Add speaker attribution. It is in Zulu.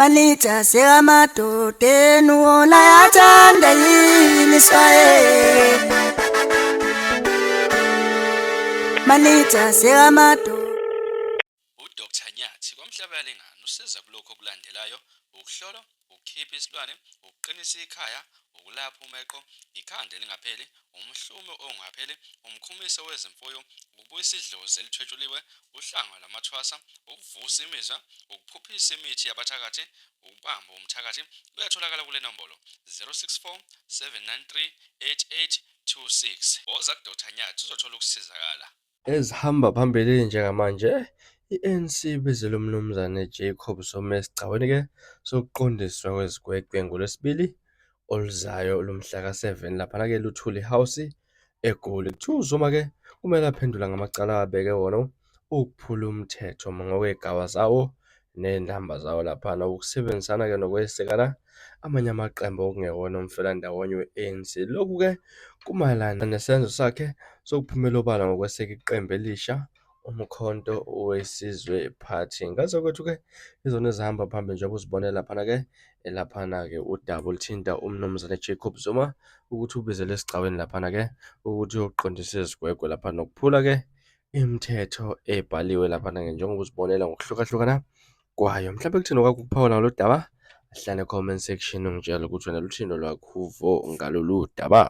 Speaker 1: Manija sekamadodeni wona yathanda yini Israyeli. Manija sekamadodeni.
Speaker 2: UDr Nyathi kwaMhlabuyalingana usiza kulokhu okulandelayo, ukuhlolwa, ukukhipha isilwane, ukuqinisa ikhaya, ukulapha umeqo, ikhanda elingapheli, umhlume ongapheli, umkhumiso wezimfuyo, ukubuyisa idlozi elithwetshuliwe, uhlanga lwamathwasa, ukuvusa imizwa, ukuphuphisa imithi yabathakathi, ukubamba umthakathi. Uyatholakala kule nombolo 064 793 8826. Woza kuDr Nyathi uzothola ukusizakala.
Speaker 3: Ezihamba phambili njengamanje, i-ANC ibizele uMnumzane Jacob Zuma esigcawini-ke sokuqondiswa kwezigwegwe ngoLwesibili oluzayo lomhlaka 7 laphana-ke eLuthuli House eGoli. Kuthiwa uZuma-ke kumele aphendule ngamacala abeke wona ukuphula umthetho ngokwey'gaba zawo nezinamba zawo laphana, ukusebenzisana-ke nokwesekana amanye amaqembu okungewona umfelandawonye we-ANC. Lokhu-ke kumayelana nesenzo sakhe sokuphumela obala ngokweseka iqembu elisha uMkhonto weSizwe Party. Ngazakwethu-ke izona ezihamba phambili njengoba uzibonela laphana-ke, laphana-ke udaba oluthinta uMnumzane Jacob Zuma ukuthi ubizelwe esigcawini laphana-ke ukuthi uyoqondisa izigwegwe lapha nokuphula-ke imithetho ebhaliwe laphana-ke njengoba uzibonela ngokuhlukahlukana kwayo. Mhlawumbe kuthini okwakho ukuphawula ngalolu daba? Hlala e-comment section ungitshele ukuthi wena luthini olwakho uvo ngalolu daba.